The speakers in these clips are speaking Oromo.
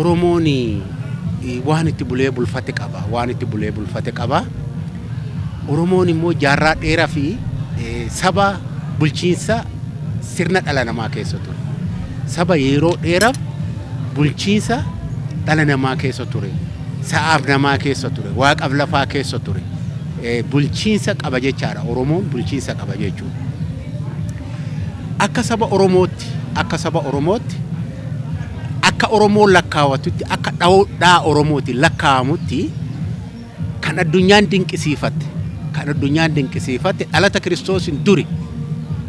Oromoon waan itti bulee bulfate qaba. Waan itti bulee bulfate qaba. Oromoon immoo jaarraa dheeraa fi saba bulchiinsa sirna dhala namaa keessa ture. Saba yeroo dheeraaf bulchiinsa dhala namaa keessa ture. Sa'aaf namaa keessa ture. Waaqaaf lafaa keessa ture. Bulchiinsa qaba jechaadha. Oromoon bulchiinsa qaba jechuudha. Akka saba Oromootti, akka saba Oromootti, akka Oromoon lakkaawatutti, akka dhaa Oromooti lakkaa'amutti, kan addunyaan dinqisiifatte, kan addunyaan dinqisiifatte, dhalata Kiristoosiin duri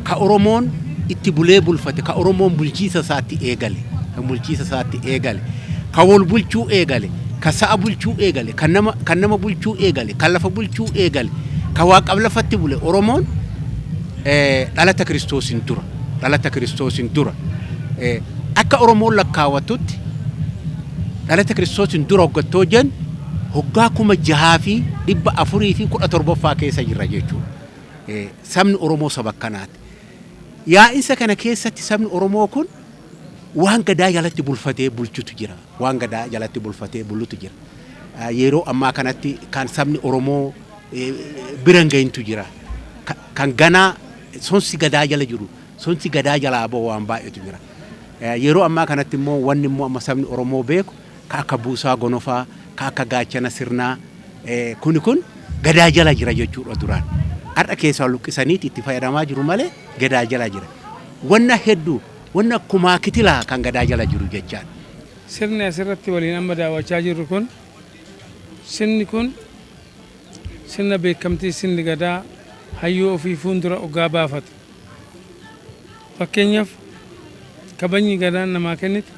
ka Oromoon itti bulee bulfate, ka Oromoon bulchiinsa isaatti eegale, kan bulchiinsa isaatti eegale, ka wal bulchuu eegale, ka sa'a bulchuu eegale, kan nama bulchuu eegale, kan lafa bulchuu eegale, ka waaqaaf lafatti bule Oromoon dhalata Kiristoosiin dura, dhalata Kiristoosiin dura, akka Oromoon lakkaawwatutti dhalata Kiristoosiin dura hoggattoo jennu hoggaa 6417ffaa keessa jirra jechuudha. Sabni Oromoo saba akkanaati. Yaa'insa kana keessatti sabni Oromoo kun waan gadaa jalatti bulfatee bulchutu jira. Waan gadaa jalatti bulfatee bulutu jira. Yeroo ammaa kanatti kan sabni Oromoo bira hin gahintu jira. Kan ganaa sonsi gadaa jala jiru, sonsi gadaa jalaa bahu waan baay'eetu jira. Yeroo ammaa kanatti immoo wanni immoo amma sabni Oromoo beeku ka akka buusaa gonofaa, ka akka gaachana sirnaa, kuni kun gadaa jala jira jechuudha duraan. Har'a keessaa luqqisaniiti itti fayyadamaa jiru malee gadaa jala jira. Wanna hedduu, wanna kumaa kitilaa kan gadaa jala jiru jechaadha. Sirni asirratti waliin amma daawwachaa jirru kun, sirni kun sirna beekamtii sirni gadaa hayyuu ofii fuuldura ogaa baafatu. Fakkeenyaaf, kabajni gadaan namaa kennitu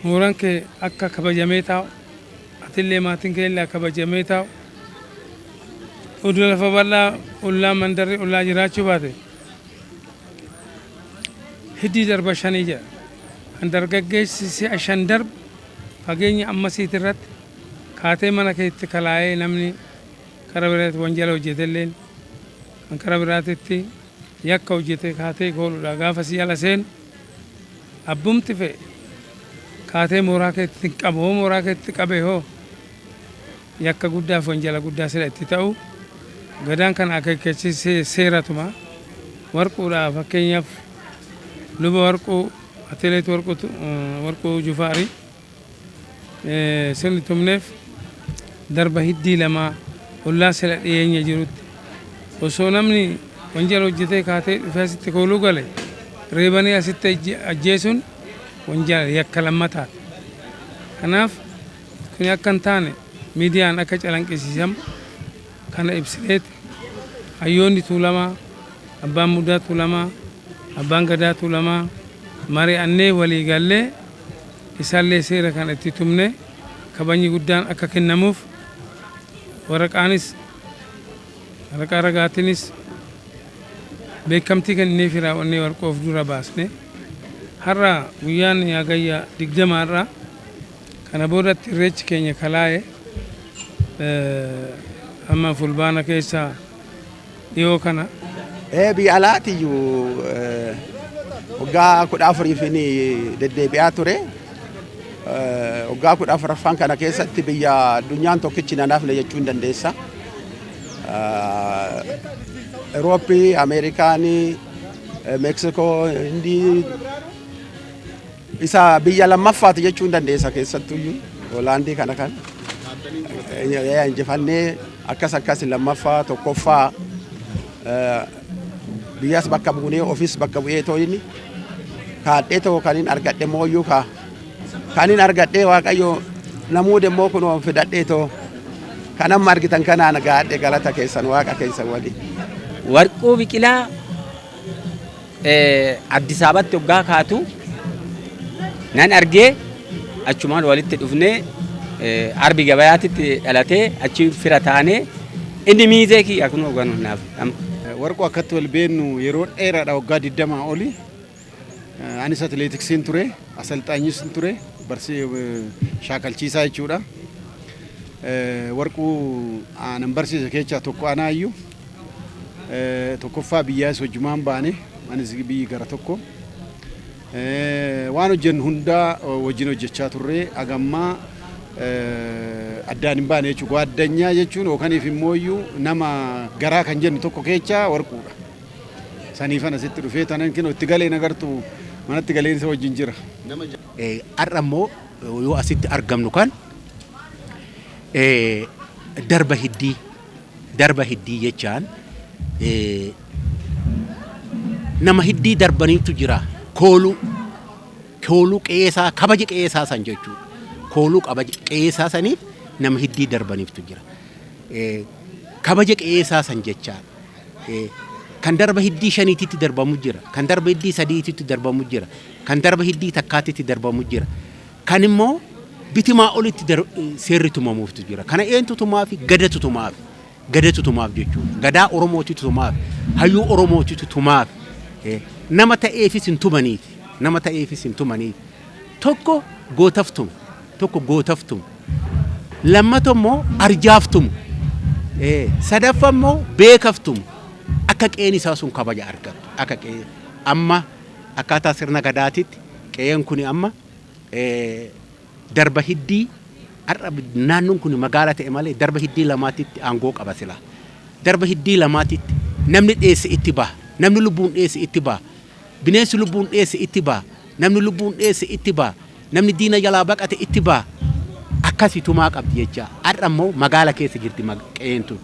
mooraan kee akka kabajamee taa'u, atillee maatiin kee illee kabajamee taa'u, oduu lafa bal'aa ollaa mandarri ollaa jiraachuu baate, hiddii darba shanii jedha. Kan dargaggeessi si'a shan darbu fageenya ammasiit irratti kaatee mana keetti kalaa'ee, namni kara biraatti wanjala hojjetelleen, kan kara biraatitti yakka hojjete kaatee kooluudha. Gaafa si ala seenu abbumti fe'e kaatee mooraa keetti hin qabu. Hoo mooraa keetti qabe hoo, yakka guddaaf wanjala guddaa sila itti ta'u. Gadaan kana akeekkachiisee seeratuma Warquudha. Fakkeenyaaf, luba Warquu, atileet Warquu Jufaarii sirni tumneef darba hiddii lamaa ollaa sila dhiyeenya jirutti osoo namni wanjala hojjetee kaatee dhufee asitti kooluu gale reebanii asitti ajjeesuun wanjala yakka lammataati. Kanaaf kuni akka hin taane miidiyaan akka calanqisiisamu kana ibsineeti, hayyoonni Tuulamaa, abbaan Mudaa Tuulamaa, abbaan Gadaa Tuulamaa mari'annee walii gallee, isaallee seera kana itti tumne, kabajni guddaan akka kennamuuf waraqaanis waraqaa ragaatiinis beekamtii kennineefi raawwannee Warquu of dura baasne. Har'a guyyaan Hagayya 20 har'a kana boodatti irreechi keenya kalaa'e amma Fulbaana keessa dhiyoo kana. Biyya alaatiyyuu waggaa 14f deddeebi'aa ture. Waggaa 14ffaan kana keessatti biyya addunyaan tokkichi nan hafne jechuu hin dandeessa. Eurooppii, Ameerikaanii, Meeksikoo, Hindii, isa biyya lammaffaati jechuu hin dandeessa, keessattuyyuu Hoolaandii kana kan injifannee akkas akkas lammaffaa tokkoffaa biyyas bakka buunee ofis bakka bu'ee tooyini kaadhee too kan hin argadhe mooyyuu ka kan hin argadhe Waaqayyo namuud immoo kunoo fidadhee too kan amma argitan kanaan gaadhe, galata keessan Waaqa keessan waliin. Warquu Biqilaa Addis Ababatti hoggaa kaatu nan argee, achumaan walitti dhufnee, arbi gabayaatitti dhalatee achi fira taanee, inni miizee kiyya kun hoganu naaf. Warquu akkatti wal beennu yeroo dheeraadha, waggaa 20 oli. Anis atileetiksiin ture, asalxaanyis ture, barsi shaakalchiisaa jechuudha. Warquu aanan barsiise keessaa tokko anaayyuu. Tokkoffaa biyyaas hojjumaan baane, anis biyyi gara tokko. Waan hojjennu hundaa wajjin hojjechaa turre hagammaa addaan hin baane jechuudha. Gwaaddanyaa jechuun yookaaniif immoo iyyuu nama garaa kan jennu tokko keessa Warquudha. Saniifan asitti dhufee tanan kinoo itti galee nagartu manatti galeen isa wajjin jira. Har'a immoo yoo asitti argamnu kan darba hiddii, darba hiddii jechaan nama hiddii darbaniitu jira. Kooluu, kooluu qe'eesaa, kabaja qe'eesaa san jechuudha. Kooluu kabaja qe'eesaa saniif nama hiddii darbaniiftu jira. Kabaja qe'eesaa san jechaadha. Kan darba hiddii shaniititti darbamu jira. Kan darba hiddii sadiititti darbamu jira. Kan darba hiddii takkaatitti darbamu jira. Kan immoo bitimaa olitti seerri tumamuuftu jira. Kana eentu tumaafi? Gadatu tumaafi. Gadatu tumaaf jechuudha. Gadaa Oromootitu tumaaf. Hayyuu Oromootitu tumaaf. Nama ta'eefis hin tumaniif. Nama ta'eefis hin tumaniif. Tokko gootaf tumu. Tokko gootaf tumu. Lammato immoo arjaaf tumu. Sadaffa immoo beekaf tumu. Akka qe'een isaa sun kabaja argattu. Akka qe'ee amma akkaataa sirna gadaatitti qe'een kuni amma darba hiddii, har'a naannoon kun magaala ta'e malee darba hiddii lamaatitti aangoo qaba sila. Darba hiddii lamaatitti namni dheesse itti baha. Namni lubbuun dheesse itti baha. Bineensi lubbuun dheesse itti baha. Namni lubbuun dheesse itti baha. Namni diina jalaa baqate itti baha. Akkasi tumaa qabdi jecha. Har'a immoo magaala keessa jirti qe'een tun.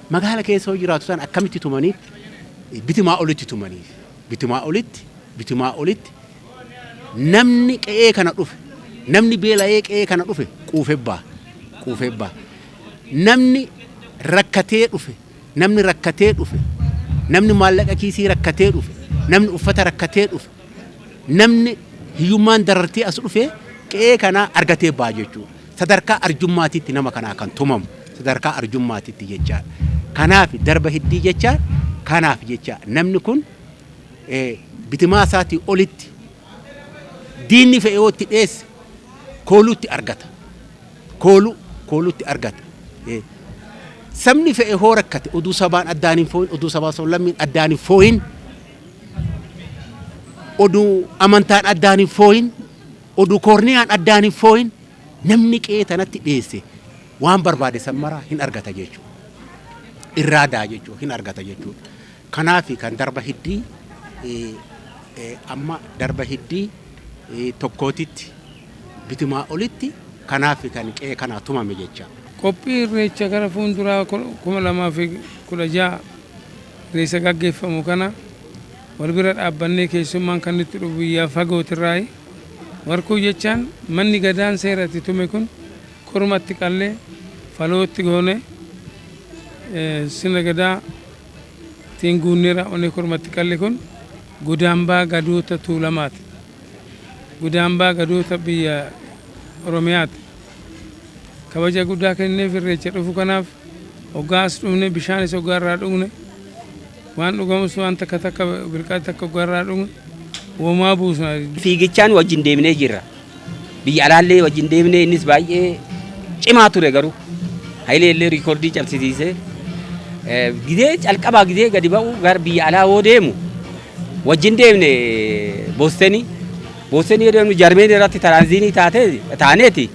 Magaala keessa yoo jiraatu san akkamitti tumaniif? Bitimaa olitti tumaniif. Bitimaa olitti, bitimaa olitti namni qe'ee kana dhufe, namni beela'ee qe'ee kana dhufe quufee baha. Quufee baha. Namni rakkatee dhufe, namni rakkatee dhufe, namni maallaqa kiisii rakkatee dhufe, namni uffata rakkatee dhufe, namni hiyyummaan darartee as dhufe qe'ee kanaa argatee baha jechuudha. Sadarkaa arjummaatitti nama kanaa kan tumamu sadarkaa arjummaatitti jechaadha. Kanaaf darba hiddii jechaa, kanaaf jecha namni kun bitimaa isaatii olitti diinni fe'ee yoo itti dheesse kooluutti argata. Kooluu, kooluutti argata. Sabni fe'e hoo rakkate oduu sabaan addaan hin fooyin, oduu sabaa sablammiin addaan hin fooyin, oduu amantaan addaan hin fooyin, oduu koorniyaan addaan hin fooyin, namni qe'ee tanatti dheesse waan barbaade san maraa hin argata jechuudha. Irraa daa jechuudha, hin argata jechuudha. Kanaaf kan darba hiddii amma darba hiddii tokkootitti bitimaa olitti kanaaf kan qe'ee kanaa tumame jecha. Qophii irreecha gara fuulduraa 2016 irreessa gaggeeffamu kana wal bira dhaabbannee keessummaan kan nutti dhufu biyya fagootirraayi. Warquu jechaan manni gadaan seera itti tume kun kormatti qallee falootti goone sirna gadaa ittiin guunnee raawwannee kormatti qalle kun godaambaa gadoota Tuulamaati. Godaambaa gadoota biyya Oromiyaati. Kabaja guddaa kenneef irreecha dhufu kanaaf hoggaa as dhufne bishaanis hoggaa irraa dhugne waan dhugamus waan takka takka bilqaa takka hoggaa irraa dhugne womaa buusna. Fiigichaan wajjin deemnee jirra. Biyya alaallee wajjin deemnee innis baay'ee cimaa ture garuu. Hayilee illee riikoordii cabsisiisee. Gizee calqabaa gizee gadi ba'u gara biyya alaa yoo deemu wajjin deemne Boostenii. Boostenii yoo deemnu Jarmeen irratti tiraanziinii taaneeti.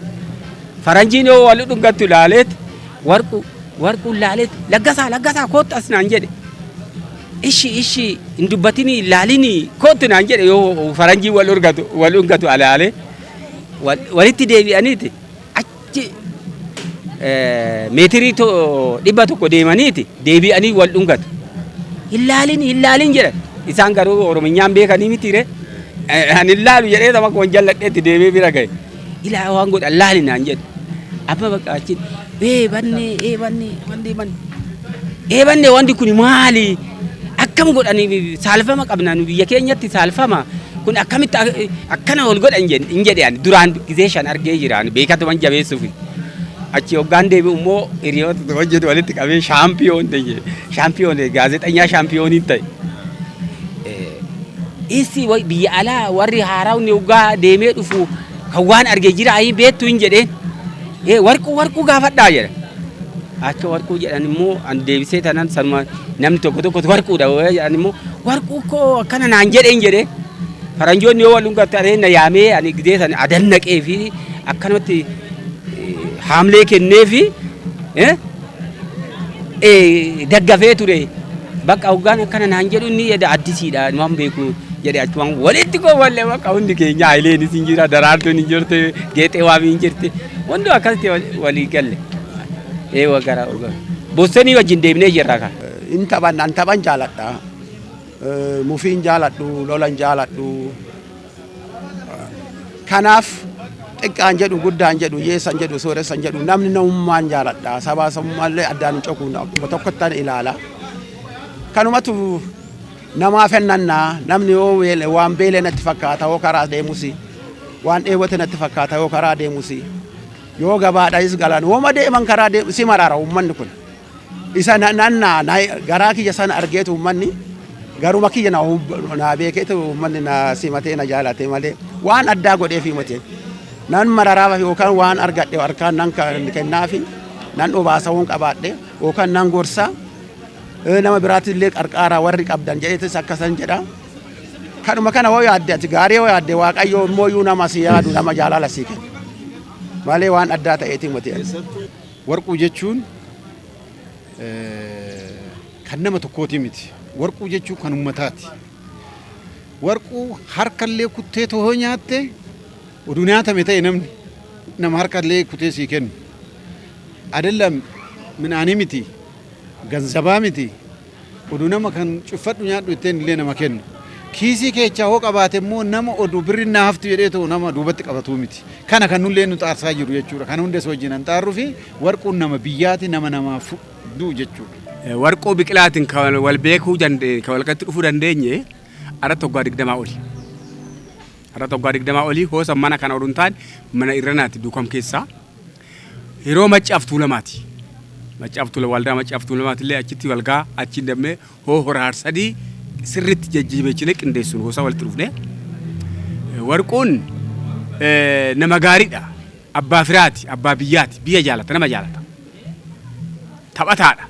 Faranjiin yoo wal dhungattu ilaaleet Warquu, Warquu ilaaleet Laggasaa, Laggasaa koottu as naan jedhe. Ishi ishi hin dubbatinii ilaalinii koottu naan jedhe yoo faranjiin wal dhungatu wal dhungatu alaalee walitti deebi'aniiti achi meetirii 100 deemaniiti deebi'anii wal dhungatu. Hin laalin, hin laalin jedhan. Isaan garuu Orominyaan beekanii mitiire. Ani hin laalu jedhee nama koon jalladheetti deemee bira gahe. Ilaa waan godhan laali naan jedhe. Abba bakka achi ee banne ee banne banne banne. Ee banne wanti kun maali? Akkam godhanii saalfama qabna nu biyya keenyatti saalfama. Kun akkamitti akkana ol godhan hin jedhe ani duraan gizee 5 argee jira ani beekatuman jabeessuufi. Achi hoggaan deebi'u immoo hiriyoota hojjetu walitti qabee shaampiyoon ta'e, shaampiyoon gaazexanyaa shaampiyooniin ta'e. Issi biyya alaa warri haarawni hoggaa deemee dhufu kan waan arge jira ayii beektu hin jedheen. Warquu, Warquu gaafadhaa jedha. Akka Warquu jedhan immoo an deebisee tanan sanuma namni tokko tokko Warquudha jedhan immoo Warquu koo akkana naan jedheen jedhee. Faranjoonni yoo wal dhungatte na yaamee ani gidee sana adannaqee fi akkanumatti haamlee kennee fi daggafee ture. Bakka hoggaan akkana naan jedhu inni jedhe addisiidha waan beeku jedhe achumaan walitti kooballee bakka hundi keenya Hayileenis hin jira, Daraartuun hin jirti, Geexee Waamii hin jirti. Hundi akkasitti walii galle. Eewa gara Bostonii wajjin deemnee jirra kan. In taphan an taphan jaaladha. Mufiin jaaladhu, lolan jaaladhu. Kanaaf xiqqaan jedhu, guddaan jedhu, hiyyeessan jedhu, sooressan jedhu, namni namummaan jaaladha. Sabaa sabummaallee addaan hin cokuun akkuma tokkottan ilaala. Kanumatu namaa fennannaa namni yoo beele waan beele natti fakkaata yoo karaa deemusi, waan dheebote natti fakkaata yoo karaa deemusi, yoo gabaadhayis galan wooma deeman karaa deemu si marara uummanni kun. Isa nannaa garaa kiyya sana argeetu uummanni garuma kiyya na beekeetu uummanni na simatee na jaalate malee waan addaa godheef himate. Nan mararaaf yookaan waan argadhe harkaan nan kennaafi nan obaasa woon qabaadhe yookaan nan gorsa, nama biraatti illee qarqaaraa warri qabdan jedheetis akkasan jedha. Kanuma kana hoo yaadde ati gaarii hoo yaadde Waaqayyo immoo iyyuu nama si yaadu nama jaalala si kenna. Malee waan addaa ta'eetiin miti. Warquu jechuun kan nama tokkooti miti. Warquu jechuun kan ummataati. Warquu harkallee kuttee too nyaatte oduu nyaatame ta'e namni nama harkallee kutee sii kennu. Adallam midhaanii miti, ganzabaa miti, oduu nama kan cuffadhu nyaadhu itteen illee nama kennu. Kiisii keechaa hoo qabaate immoo nama oduu birri naa haftu jedhee ta'u nama duubatti qabatuu miti. Kana kan nullee nu xaarsaa jiru jechuudha. Kana hundas wajjin an xaarruu fi warquun nama biyyaati, nama namaaf du'u jechuudha. Warquu Biqilaatiin kan wal beekuu dandeenye, kan walqatti dhufuu dandeenye irratti waggaa 20 oli. Irratti waggaa 20 olii hoosa mana kana oduu hin taane mana irranaati Duukam keessaa. Yeroo Maccaaf Tuulamaati. Maccaaf Tuula waldaa Maccaaf Tuulamaati illee achitti walgaa achiin dammee hoo hora Harsadii sirriitti jajjabeessinee qindeessuun hoosaa walitti dhufne. Warquun nama gaariidha. Abbaa firaati, abbaa biyyaati, biyya jaalata, nama jaalata. Taphataadha.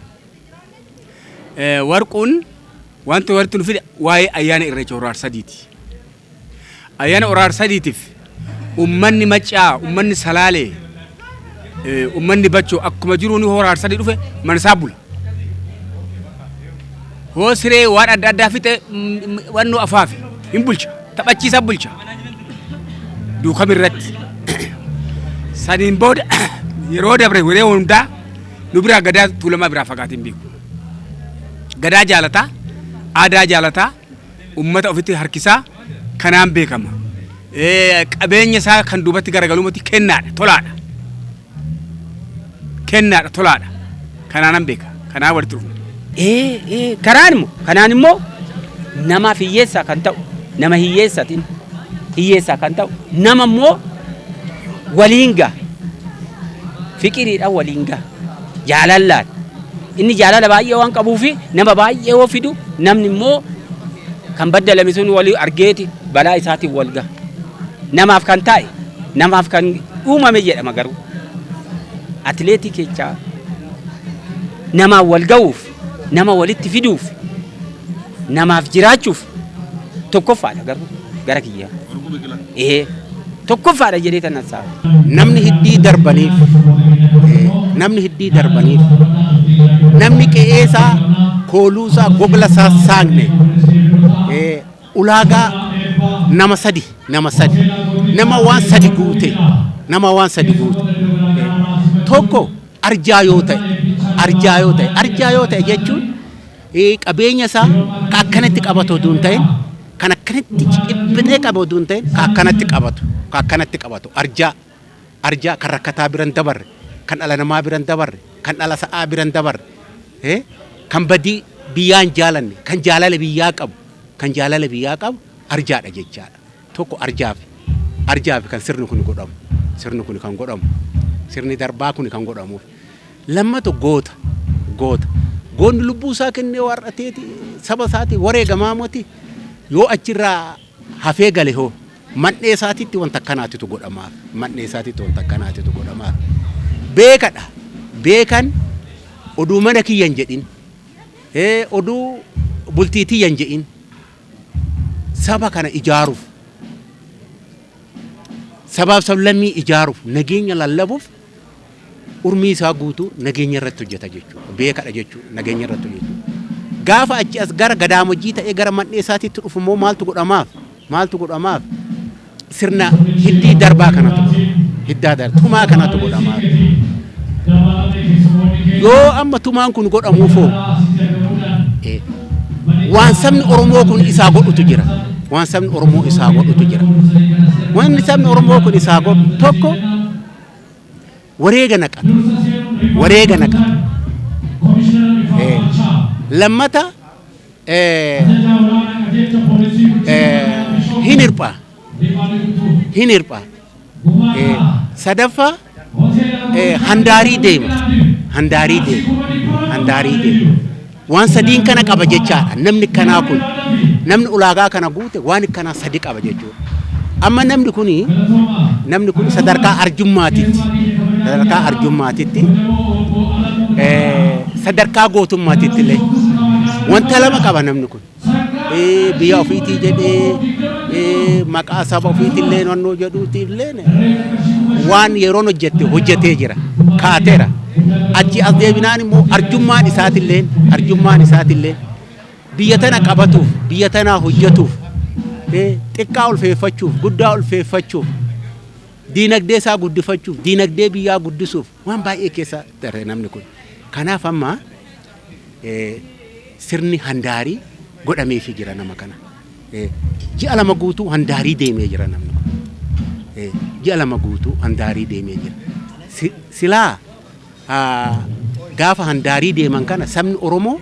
Warquun wanti walitti nu fide waa'ee ayyaana Irreecha Hora Harsadiiti. Ayyaana Hora Harsadiitiif ummanni Maccaa, ummanni Salaalee, ummanni Bachoo akkuma jiru ni Hora Harsadii dhufe mana isaa bula. Hoo siree waan adda addaa fixe wannoo afaafi hin bulcha, taphachiisa bulcha. Duukam irratti. Saniin booda yeroo dabre yeroo hundaa nu biraa Gadaa Tuulamaa biraa fagaatiin beeku. Gadaa jaalataa, aadaa jaalataa, ummata ofitti harkisaa kanaan beekama. Qabeenya isaa kan duubatti garagalumatti kennaadha, tolaadha. Kennaadha, tolaadha. Kanaanan beeka. Kanaan walitti dhufna. Karaan immoo kanaan immoo namaaf hiyyeessaa kan ta'u, nama hiyyeessatiin hiyyeessaa kan ta'u, nama immoo waliin gaha, fiqiriidhaan waliin gaha, jaalallaan inni jaalala baay'ee waan qabuufi nama baay'ee yoo fidu namni immoo kan baddalame sun walii argeeti balaa isaatiin wal gaha. Namaaf kan taa'e, namaaf kan uumame jedhama. Garuu atileetii keechaa namaan wal ga'uuf, nama walitti fiduuf, namaaf jiraachuuf tokkoffaadha. Garuu gara kiyyaa ee tokkoffaadha jedhee tan haasa'u. Namni hiddii darbaniif, namni hiddii darbaniif, namni qe'eesaa, kooluusaa, gogla isaa saaqne, ulaagaa nama sadi, nama sadi, nama waan sadi guute, nama waan sadi guute. Tokko arjaa yoo ta'e, arjaa yoo ta'e, arjaa yoo ta'e jechuun qabeenya isaa ka akkanatti qabatu oduu hin ta'in, kan akkanatti cibbitee qabu oduu hin ta'in, ka akkanatti qabatu, ka akkanatti qabatu, arjaa, arjaa kan rakkataa biran dabarre, kan dhala namaa biran dabarre, kan dhala sa'aa biran dabarre, kan badii biyyaan jaalanne, kan jaalala biyyaa qabu, kan jaalala biyyaa qabu arjaadha jechaadha. Tokko arjaafi, arjaafi kan sirni kun godhamu, sirni kun kan godhamu, sirni darbaa kun kan godhamuuf. Lammatu goota, goota. Goonni lubbuu isaa kennee warrateeti saba isaatii wareegamaa moti, yoo achirraa hafee gale hoo man'ee isaatitti wanta akkanaatitu godhamaaf, man'ee isaatitti wanta akkanaatitu godhamaaf. Beekadha. Beekan oduu mana kiyya hin jedhin, oduu bultii tiyya hin jedhin, saba kana ijaaruuf. Sabaaf sablammii ijaaruuf, nageenya lallabuuf urmii isaa guutuu nageenya irratti hojjeta jechuudha. Beekadha jechuudha nageenya irratti hojjeta. Gaafa achi as gara gadaamojjii ta'ee gara mandhee isaatiitti dhufu immoo maaltu godhamaaf? Maaltu godhamaaf? Sirna hiddii darbaa kanatu hiddaa darbaa tumaa kanatu godhamaaf. Yoo amma tumaan kun godhamuufoo waan sabni Oromoo kun isaa godhutu jira. Waan sabni Oromoo isaa godhutu jira. Wanni sabni Oromoo kun isaa godhu tokko wareega naqata. Wareega naqata. Lammata hin hirpha. Hin hirpha. Sadaffaa handaarii deema. Handaarii deema. Handaarii deema. Waan sadiin kana qaba jechaadha. Namni kanaa kun namni ulaagaa kana guute waan kanaa sadi qaba jechuudha. Amma namni kun sadarkaa arjummaatitti, sadarkaa arjummaatitti, sadarkaa gootummaatitti illee wanta lama qaba namni kun. Biyya ofiitii jedhee, maqaa saba ofiitillee naannoo jedhuuti illee waan yeroon hojjette hojjetee jira, kaateera. Achi as deebinaan immoo arjummaan isaatillee biyya tana qabatuuf, biyya tana hojjetuuf, xiqqaa ulfeeffachuuf, guddaa ulfeeffachuuf, diinagdee isaa guddifachuuf, diinagdee biyyaa guddisuuf waan baay'ee keessa darbe namni kun. Kanaaf amma sirni handaarii godhameefii jira nama kana. Ji'a 2 guutuu handaarii deemee jira namni kun. Ji'a 2 guutuu handaarii deemee jira. Silaa gaafa handaarii deeman kana sabni Oromoo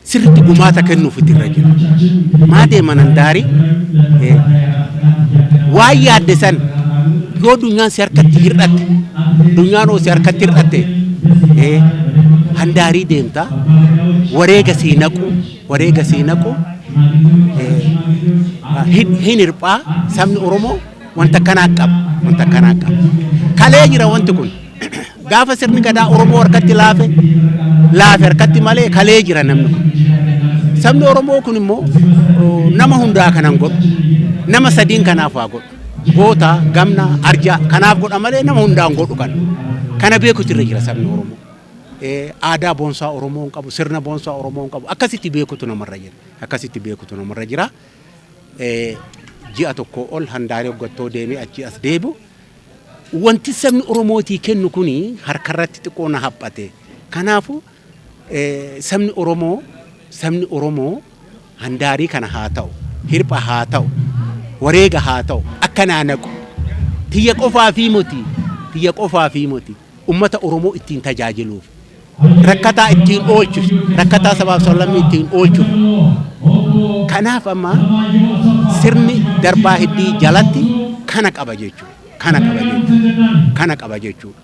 sirriitti gumaata kennuuf irra jira. Maa deeman handaarii? Waan yaadde san yoo dunyaan si harkatti hir'atte, dunyaan oo si harkatti hir'atte, handaarii deemta, wareega sii naqu, wareega sii naqu, hin hirphaa. Sabni Oromoo wanta kanaa qaba, wanta kanaa qaba. Kalee jira wanti kun. Gaafa sirni gadaa Oromoo harkatti laafe laafe harkatti malee kalee jira namni kun. Sabni Oromoo kun immoo nama hundaa kanan godhu. Nama sadiin kanaaf waa godhu. Goota, gamna, arjaa kanaaf godha malee nama hundaan godhu kana. Kana beekutu irra jira sabni Oromoo. Aadaa boonsaa Oromoon qabu, sirna boonsaa Oromoon qabu akkasitti beekutu namarra jira. Akkasitti beekutu namarra jira. Ji'a 1 ol handaarii hoggattoo deemee achi as deebi'u. Wanti sabni Oromootii kennu kuni harkarratti xiqqoo na haphate. Kanaafuu sabni Oromoo handaarii kana haa ta'u, hirpha haa ta'u, wareega haa ta'u, akka naa naqu. Tiyya qofaa fi miti, tiyya qofaa fi miti, ummata Oromoo ittiin tajaajiluuf. Rakkataa ittiin oolchuuf, rakkataa sabaaf sablammii ittiin oolchuuf. Kanaaf amma sirni darbaa hiddii jalatti kana qaba jechuudha. Kana qaba jechuudha. Kana qaba jechuudha.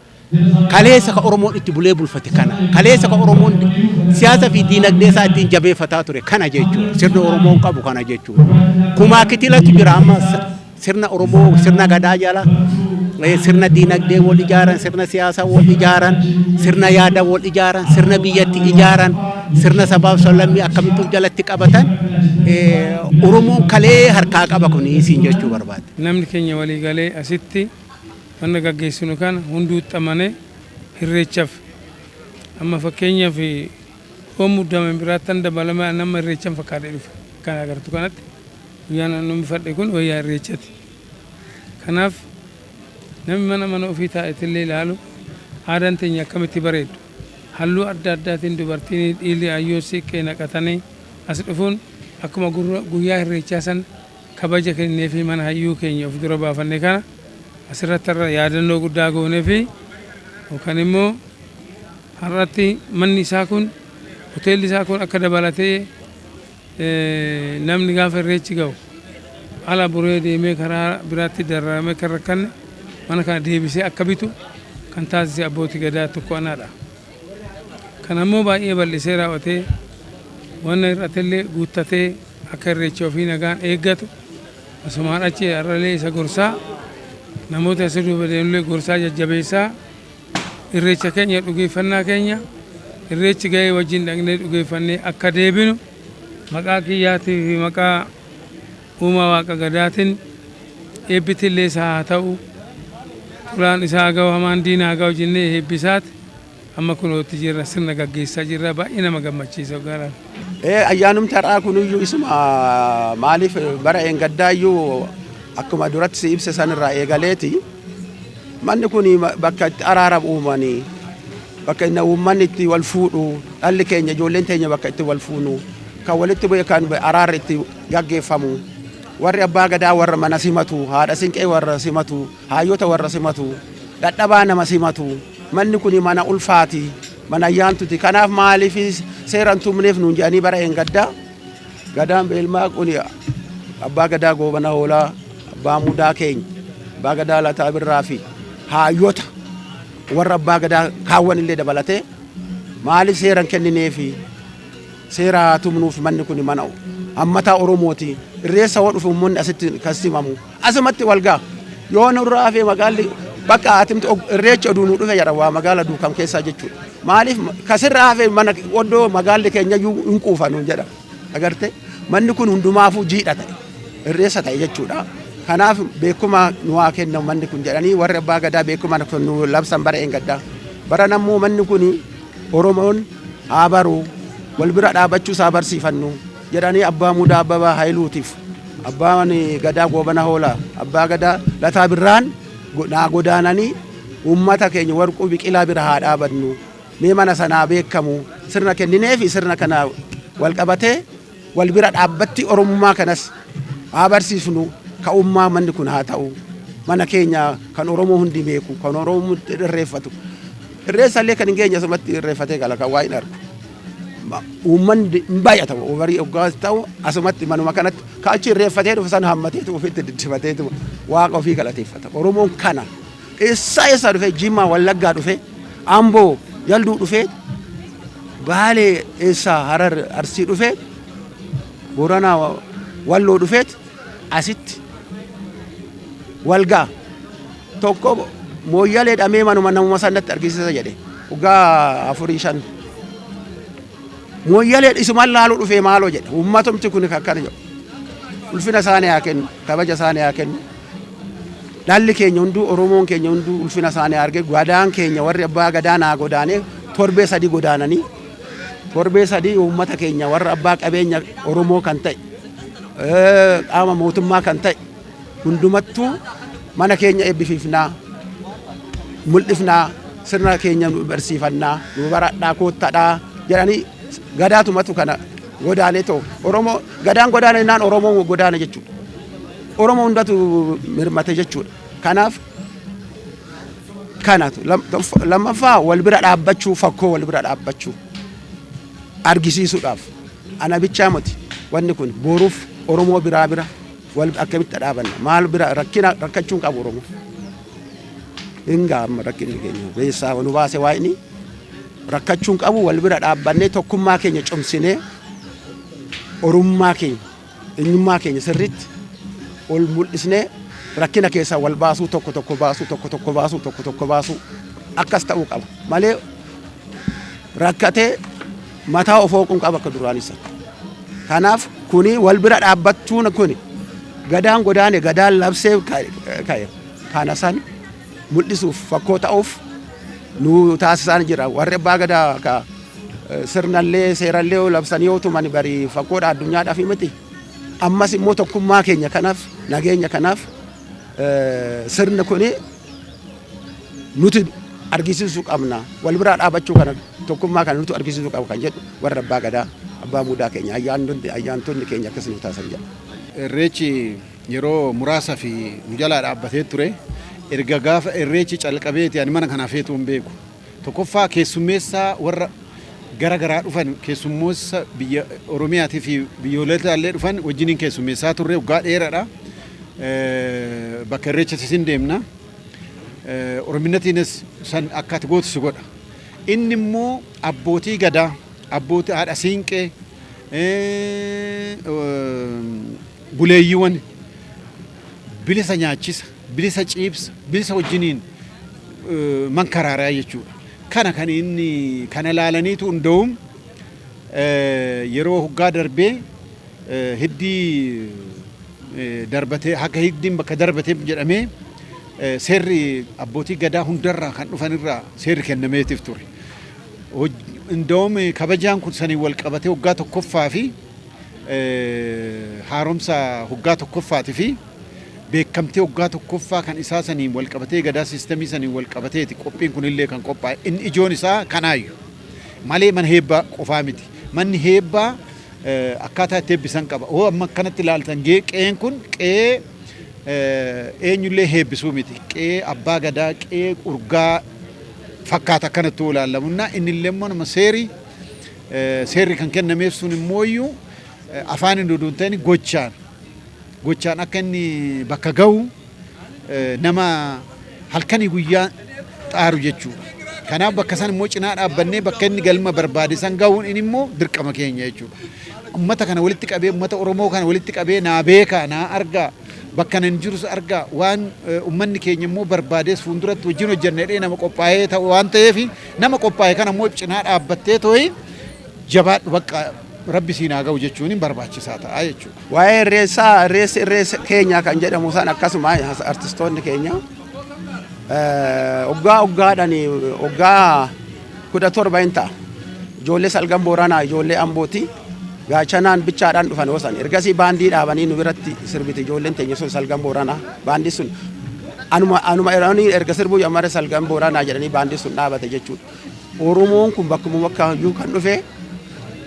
Kaleessa ka Oromoon itti bulee bulfate kana. Kaleessa ka Oromoon siyaasa fi diinagdee isaa ittiin jabeeffataa ture kana jechuudha. Sirni Oromoon qabu kana jechuudha. Kumaa kitilatu jira amma sirna Oromoo, sirna gadaa jala. Sirna diinagdee wal ijaaran, sirna siyaasaa wal ijaaran, sirna yaada wal ijaaran, sirna biyyatti ijaaran, sirna sabaaf sablammii akkamitti of jalatti qabatan Oromoon kalee harkaa qaba kun siin jechuu barbaade. Namni keenya walii galee asitti wanna gaggeessinu kana hunduu xamane irreechaaf amma fakkeenyaaf yoo muddame biraattan dabalame nama irreechan fakkaatee dhufe kan agartu kanatti guyyaan namni fadhe kun wayyaa irreechati. Kanaaf namni mana mana ofii taa'etillee ilaalu aadaan teenya akkamitti bareeddu, halluu adda addaatiin dubartiin, dhiirri ayyoo siiqqee naqatanii as dhufuun akkuma guyyaa irreechaa san kabaja kennee fi mana hayyuu keenya of dura baafanne kana asirratti har'a yaadannoo guddaa goonee fi yookaan immoo har'atti manni isaa kun, hoteelli isaa kun akka dabalatee namni gaafa irreechi ga'u ala buree deemee karaa biraatti dararamee kan rakkanne mana kana deebisee akka bitu kan taasise abbootii gadaa tokko anaadha. Kan ammoo baay'ee bal'isee raawwatee wanna hir'atellee guuttatee akka irreecha ofii nagaan eeggatu asumaan achi har'alee isa gorsaa, namoota isa duuba deemullee gorsaa, jajjabeessaa, irreecha keenya dhugeeffannaa keenya irreechi ga'ee wajjin dhaqnee dhugeeffannee akka deebinu maqaa kiyyaatii fi maqaa uumaa waaqa gadaatiin. Eebbitillee isaa haa ta'u, tolaan isaa ga'u, hamaan diinaa ga'u jennee eebbisaati. Amma kunootti jirra, sirna gaggeessaa jirra, baay'ee nama gammachiisa galaan. Ayyaanumti har'aa kunuyyuu isuma. Maaliif, bara eengaddaayyuu akkuma duratti si ibse sanirraa eegaleeti manni kun bakka itti araara uumanii, bakka inni uummanni itti wal fuudhu, dhalli keenya, ijoolleen teenya bakka itti wal fuunu, kan walitti bu'e kan araarri itti gaggeeffamu, warri abbaa gadaa warra mana simatu, haadha sinqee warra simatu, hayyota warra simatu, dadhabaa nama simatu. Manni kun mana ulfaati, mana ayyaantuti. Kanaaf maaliif seera hin tumneef nuun jedhanii bara eengaddaa gadaan beelmaa kun abbaa gadaa Goobana Hoolaa, abbaa mudaa keenya, abbaa gadaa Lataa Birraa fi hayyota warra abbaa gadaa kaawwan illee dabalatee, maaliif seera hin kennineefi, seera haa tumnuuf, manni kun mana hammataa Oromooti. Irreessa hoo dhufe uummanni asitti kan simamu, asumatti wal ga'a. Yoo nurraa hafee magaalli bakka atimti irreecha oduu nu dhufe jedha, waa magaala Duukam keessaa jechuudha. Maaliif, kasirraa hafee mana oddoo magaalli keenya iyyuu hin quufa nuun jedha. Agarte, manni kun hundumaafuu jiidha ta'e, irreessa ta'e jechuudha. Kanaaf beekuma nu haa kennamu manni kun jedhanii warri abbaa gadaa beekuma nu labsan bara eengaddaa. Bara nammoo manni kun Oromoon haa baru, wal bira dhaabachuu isaa barsiifannu jedhanii abbaa mudaa Abbabaa Hayiluutiif, abbaan gadaa Goobana Hoolaa, abbaa gadaa Lataa Birraan naa godaananii, uummata keenya Warquu Biqilaa bira haa dhaabannu, mee mana sanaa beekamu sirna kenninee fi sirna kana wal qabatee wal bira dhaabbatti Oromummaa kanas haa barsiisnu, ka'ummaa manni kun haa ta'u, mana keenya kan Oromoo hundi beeku, kan Oromoo hundi irreeffatu. Irreessa illee kan hin geenye asumatti irreeffatee gala, kan waa hin argu. Uummanni hin baay'ata, barii hoggaa ta'u asumatti manuma kanatti kaachi irreeffatee dhufe sana hammateetu ofitti diddifateetu waaqa ofii galateeffata. Oromoon kana eessaa eessaa dhufe, Jimmaa, Wallaggaa dhufe, Amboo, Yalduu dhufe, Baalee, eessaa, Harar, Arsii dhufe, Booranaa, Walloo dhufeet asitti walgaa. Tokko Mooyyalee dhamee manuma namuma sanatti argisiisa jedhe, waggaa afurii shan. Mooyyalee isumaan laaluu dhufee maaloo jedhe. Uummatumti kun akkana jedhu. Ulfina isaanii haa kennu, kabaja isaanii haa kennu. Dhalli keenya hunduu, Oromoon keenya hunduu ulfina isaanii arge. Gadaan keenya, warri abbaa gadaa naa godaanee torbee 3 godaananii, torbee 3 uummata keenya warra abbaa qabeenya Oromoo kan ta'e, qaama mootummaa kan ta'e hundumattuu mana keenya eebbififnaa, mul'ifnaa, sirna keenya nu barsiifannaa, nu baradhaa, koottadhaa jedhanii gadaatumatu kana godaanee ta'u. Oromoo gadaan godaane naan Oromoo godaane jechuudha. Oromoo hundatu mirmate jechuudha. Kanaaf kanatu lammaffaa wal bira dhaabbachuu, fakkoo wal bira dhaabbachuu argisiisuudhaaf. Ana bichaa miti, wanni kun boruuf Oromoo biraa bira wal akkamitti dhaabanna, maal bira rakkina rakkachuun qabu Oromoo. Hingaa amma rakkinni keenya beessaa nu baase, waa inni rakkachuun qabu, wal bira dhaabbannee tokkummaa keenya cimsinee, Oromummaa keenya, eenyummaa keenya sirriitti ol mul'isnee, rakkina keessaa wal baasuu, tokko tokko baasuu, tokko tokko baasuu, tokko tokko baasuu, akkas ta'uu qaba malee rakkatee mataa of hooquun qaba akka duraan isa. Kanaaf kuni wal bira dhaabbachuun kuni gadaan godaane, gadaan labsee ka'e kana san mul'isuuf, fakkoo ta'uuf nu taasisaan jira. Warri abbaa gadaa ka sirnallee seerallee labsanii yoo tuman bari fakkoodha addunyaadhaaf miti. Ammas immoo tokkummaa keenya kanaaf, nageenya kanaaf sirni kuni nuti argisiisuu qabna. Wal biraa dhaabachuu kana, tokkummaa kana nuti argisiisuu qaba kan jedhu warra abbaa gadaa, abbaa muudaa keenya, ayyaantonni keenya akkas nu taasisan jedha. Irreechi yeroo muraasa fi nu jalaa dhaabbatee ture. Erga gaafa irreechi calqabeeti ani mana kanaaf feetuu hin beeku. Tokkoffaa keessummeessaa warra gara garaa dhufan, keessummoota biyya Oromiyaatii fi biyyoolota illee dhufan wajjiniin keessummeessaa turre waggaa dheeraadha. Bakka irreecha isin deemna. Orominatiinis san akka ati gootu si godha. Inni immoo abbootii gadaa, abbootii haadha siinqee, buleeyyiiwwan bilisa nyaachisa, bilisa ciibsa, bilisa wajjiniin mankaraaraa jechuudha. Kana kan inni kana laalaniitu hunda'uun yeroo hoggaa darbee hiddii Darbatee haga hiddiin bakka darbatee jedhamee seerri abbootii gadaa hundarraa kan dhufanirraa seerri kennameetiif ture. Indoom kabajaan kun saniin wal qabatee waggaa tokkoffaa fi haaromsa waggaa tokkoffaatii fi beekamtii waggaa tokkoffaa kan isaa saniin wal qabatee, gadaa systemii saniin wal qabateeti qophiin kunillee kan qophaa'e. Inni ijoon isaa kanaayyuu malee mana heebbaa qofaa miti. Manni heebbaa akkaataa itti eebbisan qaba. Hoo amma akkanatti ilaaltan, qe'een kun qe'ee eenyullee heebbisuu miti. Qe'ee abbaa gadaa, qe'ee urgaa fakkaata akkanatti ilaalamunna. Innillee immoo nama seerri kan kennameef sun immooyyuu afaan hin duduun ta'in gochaan akka inni bakka ga'u nama halkanii guyyaa xaaru jechuudha. Kanaaf bakka san immoo cinaa dhaabbannee bakka inni galma barbaade san ga'uun inni immoo dirqama keenya jechuudha. Uummata kana walitti qabee, uummata Oromoo kana walitti qabee, naa beekaa, naa argaa, bakka nan jirus argaa, waan uummanni keenya immoo barbaadees fuulduratti wajjin hojjennee nama qophaa'ee ta'u waan ta'eef, nama qophaa'e kana immoo cinaa dhaabbattee tooyi jabaadhu, bakka rabbi siin haa ga'u jechuun barbaachisaa ta'a jechuudha. Waa'ee irreessaa, irreessi irreessa keenya kan jedhamu san, akkasuma artistoonni keenya waggaa waggaadhaan, waggaa 17 hin ta'a. Ijoollee Salgan Booranaa, ijoollee Ambooti gaachanaan bichaadhaan dhufan hoosan. Ergasii baandii dhaabanii nu biratti sirbiti ijoolleen teenya sun, Salgan Booranaa. Baandii sun anuma erga sirbuu jammare, Salgan Booranaa jedhanii baandii sun dhaabate jechuudha. Oromoon kun bakkuma bakka iyyuu kan dhufe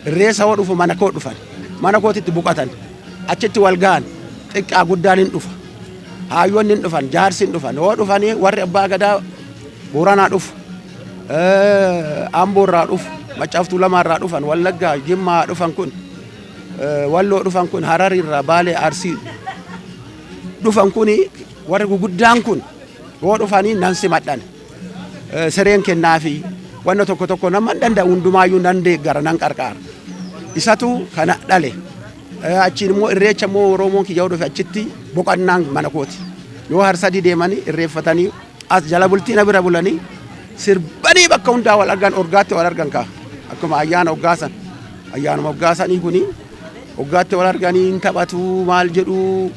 irreessa hoo dhufu mana koo dhufan, mana kootitti buqatan, achitti wal ga'an. Xiqqaa guddaan hin dhufa, haayyoonni hin dhufan, jaarsi hin dhufan. Hoo dhufanii warri abbaa gadaa Booranaa dhufu, Amboorraa dhufu, Maccaaf Tuulamaarraa dhufan, Wallaggaa, Jimmaa dhufan kun, Walloo dhufan kun, Hararirraa, Baalee, Arsii dhufan kun, warri guguddaan kun hoo dhufanii nan simadhan, sireen kennaafi, wanna tokko tokko nama hin danda'u hundumaayyuu nan deeggara, nan qarqaara. Isatu kana dhale. Achiin immoo irreecha immoo Oromoon kiyya dhufe achitti boqonnaan mana kooti. Yoo Harsadii deemanii irreeffatanii as jala bultii na bira bulanii sirbanii bakka hundaa wal argan, orgaatti wal argan kaa. Akkuma ayyaana oggaasan, ayyaanuma oggaasanii kuni oggaatti wal arganii hin taphatu, maal jedhu,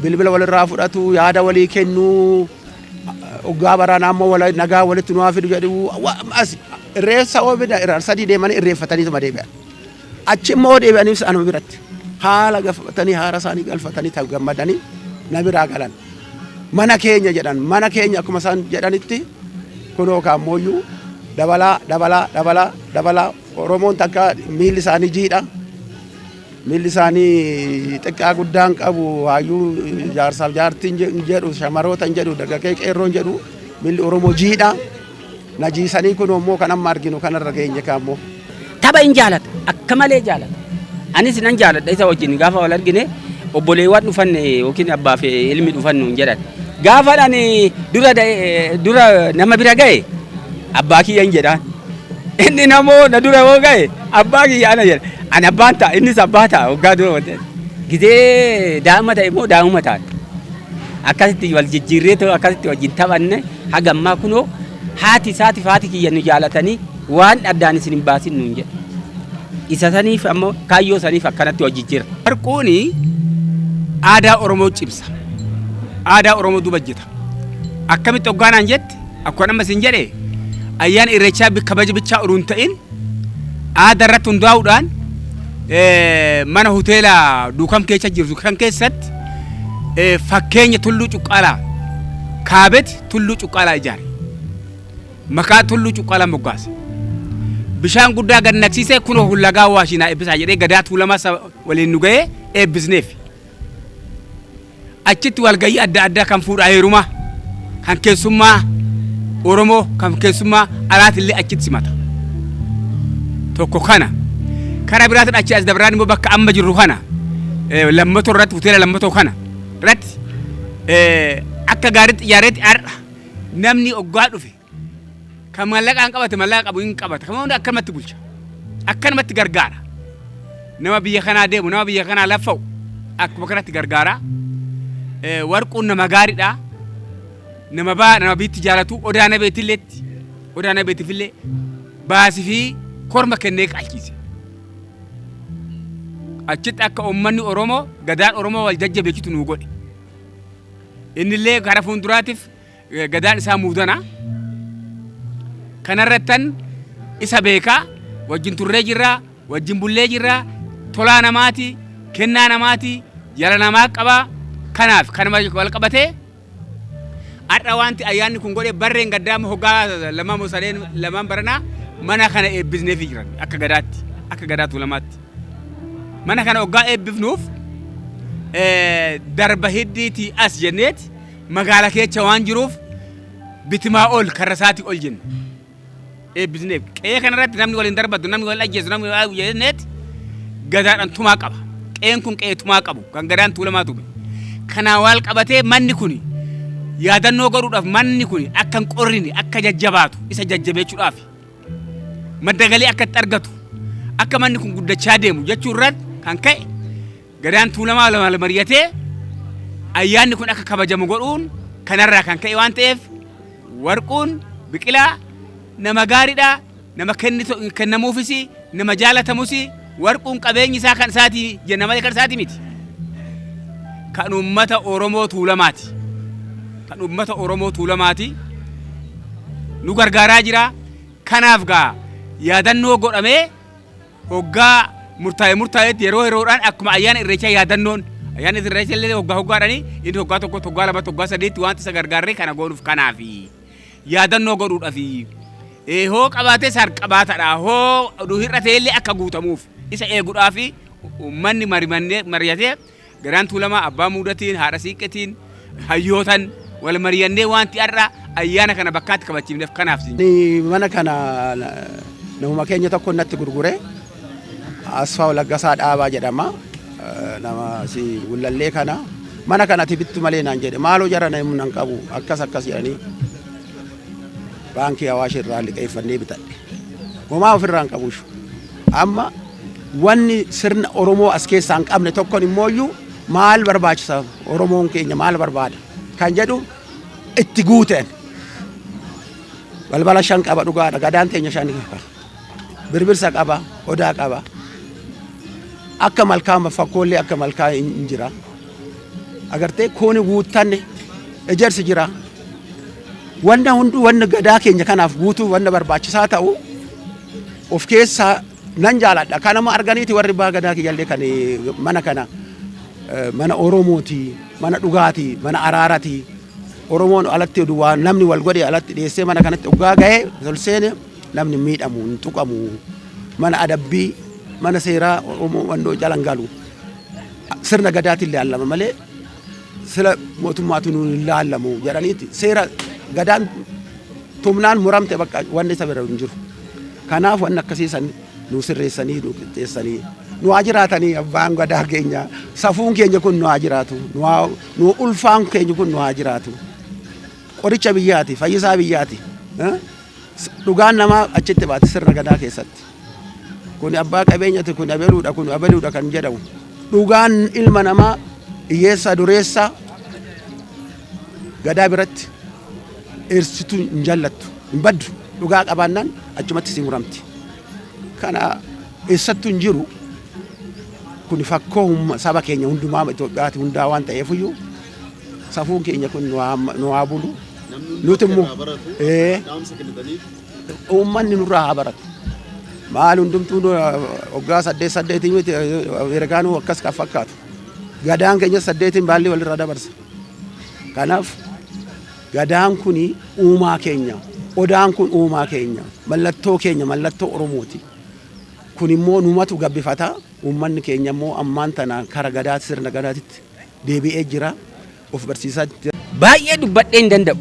bilbila walirraa fudhatu, yaada walii kennuu, oggaa baraanaa ammoo nagaa walitti nu haa fidu jedhu. As irreessa oo bida Harsadii deemanii irreeffataniituma deebi'an. Achi immoo deebi'anii anuma biratti haala galfatanii, haara isaanii galfatanii gammadanii na biraa galan. Mana keenya jedhan, mana keenya akkuma isaan jedhanitti kunoo kaammooyyuu dabalaa dabalaa dabalaa dabalaa. Oromoon takka miilli isaanii jiidha. Miilli isaanii xiqqaa guddaan qabu, hayyuu jaarsaaf jaartiin jedhu, shamaroota hin jedhu, dargaggee qeerroon jedhu, miilli Oromoo jiidha. Najiisanii kun immoo kan amma arginu kanarra geenye kaammoo. Tapha hin jaalata, akka malee jaalata. Anis nan jaaladha. Isa wajjin gaafa wal argine obboleewwan dhufan yookiin abbaa fi ilmi dhufan nuun jedhan. Gaafa ani dura nama bira ga'e abbaa kiyya hin jedhaan. Inni namoo na dura yoo ga'e abbaa kiyya ana jedha. Ani abbaan ta'a, innis abbaa ta'a waggaa dura wante. Gizee daa'ima ta'e immoo daa'ima ta'a. Akkasitti wal jijjiirree ta'u, akkasitti wajjin taphanne. Haga ammaa kunoo haati isaatiif haati kiyya nu jaalatanii waan addaan isin hin baasin nuun jedhe. Isa saniif ammoo kaayyoo saniif akkanatti wal jijjiira. Warquuni aadaa Oromoo cimsa. Aadaa Oromoo duuba jeta. Akkamitti hoggaanaan jette, akkuma amma isin jedhe, ayyaana irreechaa kabaja bichaa oduu hin ta'in aadaa irratti hundaa'uudhaan mana hoteela Duukam keessa jirtu kan keessatti fakkeenya Tulluu Cuqqaalaa kaabeti Tulluu Cuqqaalaa ijaare. Maqaa Tulluu Cuqqaalaa moggaase. Bishaan guddaa gad naqsiisee, kunoo hullagaa waashinaa eebbisaa jedhee, gadaa Tuulamaa waliin nu ga'ee eebbisneef. Achitti walgayii adda addaa kan fuudhaa heerumaa, kan keessummaa Oromoo, kan keessummaa alaatillee achitti simata. Tokko kana. Karaa biraatiin achi as dabraan immoo bakka amma jirru kana Lammatoo irratti, hoteela Lammatoo kana irratti akka gaariitti ijaareetti har'a namni oggaa dhufe kan maallaqaan qabate maallaqa qabu hin qabata, kan hunda akkanumatti bulcha, akkanumatti gargaara. Nama biyya kanaa deemu, nama biyya kanaa laffa'u akkuma kanatti gargaara. Warquun nama gaariidha, nama baa nama biitti jaalatu. Odaa Nabeetilleetti, Odaa Nabeetiifillee baasii fi korma kennee qalchiise. Achitti akka uummanni Oromoo, gadaan Oromoo wal jajjabeessitu nuu godhe. Innillee gara fuulduraatiif gadaan isaa muudana. Kanarrattan isa beekaa, wajjin turree jirraa, wajjin bullee jirraa, tolaa namaati, kennaa namaati, jala namaa qabaa. Kanaaf kanuma wal qabatee har'a wanti ayyaanni kun godhe barreen gaddaa hoggaa lama moo sadeen lamaan baranaa mana kana eebbisneefi jiran akka gadaatti, akka gadaa Tuulamaatti. Mana kana hoggaa eebbifnuuf darba hiddiitii as jenneeti magaala keessa waan jiruuf bitimaa ol karra isaatii ol jenna. Eebbisneef qe'ee kanarratti namni waliin darbatu, namni wal ajjeesu, namni wal jenneeti gadaadhaan tumaa qaba. Qe'een kun qe'ee tumaa qabu kan gadaan Tuulamaa tume. Kanaan wal qabatee manni kun yaadannoo godhuudhaaf, manni kun akka hin qorrine, akka jajjabaatu isa jajjabeechuudhaaf, madda galii akka itti argatu, akka manni kun guddachaa deemu jechuu irratti kan ka'e gadaan Tuulamaa lama mari'atee ayyaanni kun akka kabajamu godhuun kanarraa kan ka'e waan ta'eef, Warquun Biqilaa nama gaariidha, nama kennamuufis, nama jaalatamus. Warquun qabeenyi isaa kan isaatii jenna malee kan isaatii miti. Kan uummata Oromoo Tuulamaati. Kan uummata Oromoo Tuulamaati. Nu gargaaraa jira. Kanaaf gaa yaadannoo godhamee hoggaa murtaa'e murtaa'etti yeroo yeroodhaan akkuma ayyaana Irreechaa, yaadannoon ayyaana Irreechaa illee hoggaa hoggaadhaani, inni hoggaa tokko, hoggaa lama, hoggaa sadiitti wanti isa gargaarree kana goonuuf kanaafi yaadannoo godhuudhaafi hoo qabaatee sar qabaatadha, hoo hir'atee illee akka guutamuuf isa eeguudhaafi uummanni mari'atee, gadaan Tuulamaa abbaa muudatiin, haadha siiqqetiin, hayyootan wal mari'annee wanti har'a ayyaana kana bakkaatti kabachiifneef kanaaf. Mana kana namuma keenya tokko natti gurgure. Asfaa Laggasaa Dhaabaa jedhama. Nama si gullallee kana. Mana kana ati bittu malee naan jedhe. Maaloo jara namni nan qabu akkas akkas jedhanii baankii Awaash irraa liqeeffannee bitadhe. Homaa ofirraa hin qabu. Amma wanni sirna Oromoo as keessaa hin qabne tokkon immooyyuu maal barbaachisa, Oromoon keenya maal barbaada kan jedhu itti guuteen. Balbala shan qaba, dhugaadha, gadaan teenya shan qaba. Birbirsa qaba, odaa qaba. Akka malkaa fakkoollee akka malkaa hin jira. Agartee, kuni guuttanne ejersi jira. Wanna hunduu, wanna gadaa keenya kanaaf guutuu, wanna barbaachisaa ta'u of keessaa nan jaaladha. Kanama arganiiti warri abbaa gadaa kiyyallee kan mana kana mana Oromooti, mana dhugaati, mana araarati. Oromoon alatti waan namni wal godhe alatti dhiyeessee mana kanatti dhugaa gahee ol seene namni miidhamu hin tuqamu. Mana adabbii, mana seeraa Oromoo wandoo jalan galu. Sirna gadaatiin ilaallama malee sila mootummaatu nuun hin laallamu jedhaniiti seera gadaan tumnaan muramte, bakka wanni isa bira hin jiru. Kanaaf wanni akkasii san nu sirreessanii nu qixxeessanii nu haa jiraatanii. Abbaan gadaa keenya, safuun keenya kun nu haa jiraatu, nu ulfaan keenya kun nu haa jiraatu. Qoricha biyyaati, fayyisaa biyyaati. Dhugaan namaa achitti baate sirna gadaa keessatti. Kun abbaa qabeenyati, kun abeluudha, kun abeluudha kan jedhamu. Dhugaan ilma namaa, hiyyeessa dureessa, gadaa biratti eersituu hin jallattu, hin baddu. Dhugaa qabaannaan achumatti si muramti. Kana eessattuu hin jiru. Kun fakkoo saba keenya hundumaa, Itoophiyaati hundaa waan ta'eefiyyuu safuun keenya kun nu haa bulu. Nuti immoo uummanni nurraa haa baratu. Maal, hundumtuu waggaa saddeet saddeetii miti, Ameerikaanuu akkas kan fakkaatu. Gadaan keenya saddeetiin baalli walirraa dabarsa. Kanaaf gadaan kun uumaa keenya, odaan kun uumaa keenya, mallattoo keenya, mallattoo Oromooti. Kun immoo numatu gabbifata. Uummanni keenya immoo ammaan tana kara gadaa, sirna gadaatitti deebi'ee jira. Of barsiisaa jira. Baay'ee dubbadhee hin danda'u.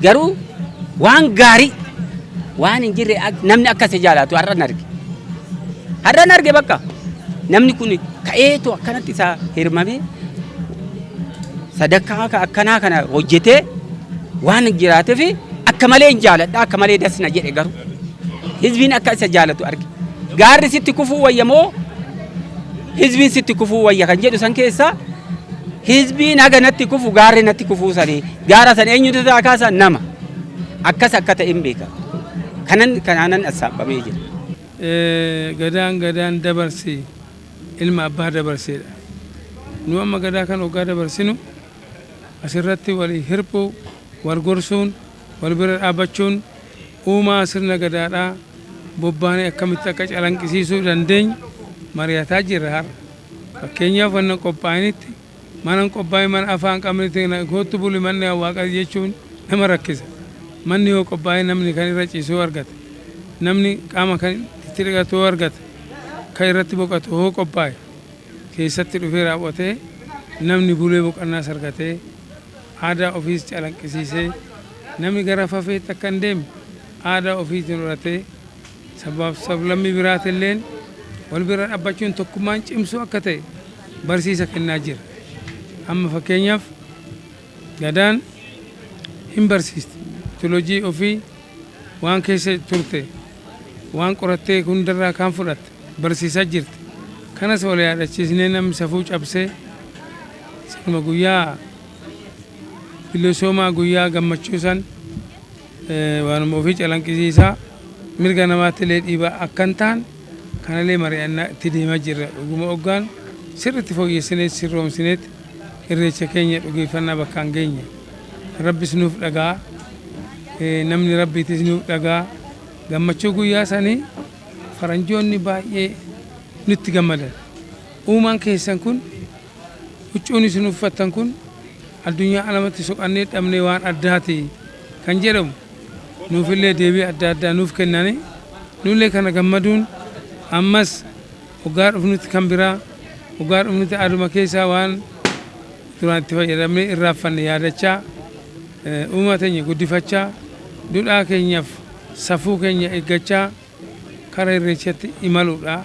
Garuu waan gaarii waan hin jirre namni akka isa jaalatu har'an arge. Har'an arge bakka. Namni kun ka'eetu akkanatti isa hirmamee sadarkaa akkanaa kana hojjetee waan jiraateef akka malee hin jaaladha, akka malee dasna jedhe, garuu hizbiin akka isa jaalatu arge. Gaarri sitti kufuu wayya moo hizbiin sitti kufuu wayya kan jedhu san keessaa, hizbiin haga natti kufu gaarri natti kufuu sanii, gaara san eenyutu irraa kaasa, nama akkas akka ta'e hin beeka. Kanan kanaanan assaabbamee jira. Gadaan dabarsi. Ilma abbaa dabarseedha. Nu amma gadaa kan hoggaa dabarsinu asirratti walii hirphuu, wal gorsuun, wal bira dhaabbachuun uumaa sirna gadaadhaa bobbaanee akkamitti akka calanqisiisuu dandeenyu mari'ataa jirra har'a. Fakkeenyaaf wanna qophaa'initti mana hin qophaa'in mana afaan qabnetti kootu buli manni waaqa jechuun nama rakkisa. Manni yoo qophaa'e namni kan irra ciisu yoo argate, namni qaama kan itti dhiqatu yoo argate, kan irratti boqotu yoo qophaa'e keessatti dhufee raawwatee namni bulee boqonnaas argatee aadaa ofiis calanqisiisee namni gara fafeetti akka hin deemne aadaa ofiitiin horatee sabaaf sablammii biraatilleen wal bira dhaabbachuun tokkummaan cimsuu akka ta'e barsiisa kennaa jira. Amma fakkeenyaaf gadaan hin barsiisti. Mitolojii ofii waan keessa turte waan qorattee hundarraa kaan fudhatte barsiisaa jirti. Kanas wal yaadachiisnee namni safuu cabsee sanuma guyyaa bilisoomaa guyyaa gammachuu san waanuma ofii calanqisiisaa mirga namaatti illee dhiibaa akka hin taane kanallee mari'annaa itti deemaa jirra. Dhuguma hoggaan sirriitti fooyyessinee sirroomsineetti irreecha keenya dhugeeffannaa bakkaan geenye. Rabbis nuuf dhagaa, namni rabbiitis nuuf dhagaa. Gammachuu guyyaa sanii faranjoonni baay'ee nutti gammadan. Uumaan keessan kun huccuun isin uffattan kun addunyaa alamatti soqannee dhabnee waan addaati kan jedhamu nuufillee deebii adda addaa nuuf kennanii nullee kana gammaduun ammas hoggaa dhufnutti kan biraa hoggaa dhufnutti aduma keessaa waan duraan itti fayyadamnee irraanfanne yaadachaa uumaa teenya guddifachaa duudhaa keenyaaf safuu keenya eeggachaa kara irreechatti imaluudha.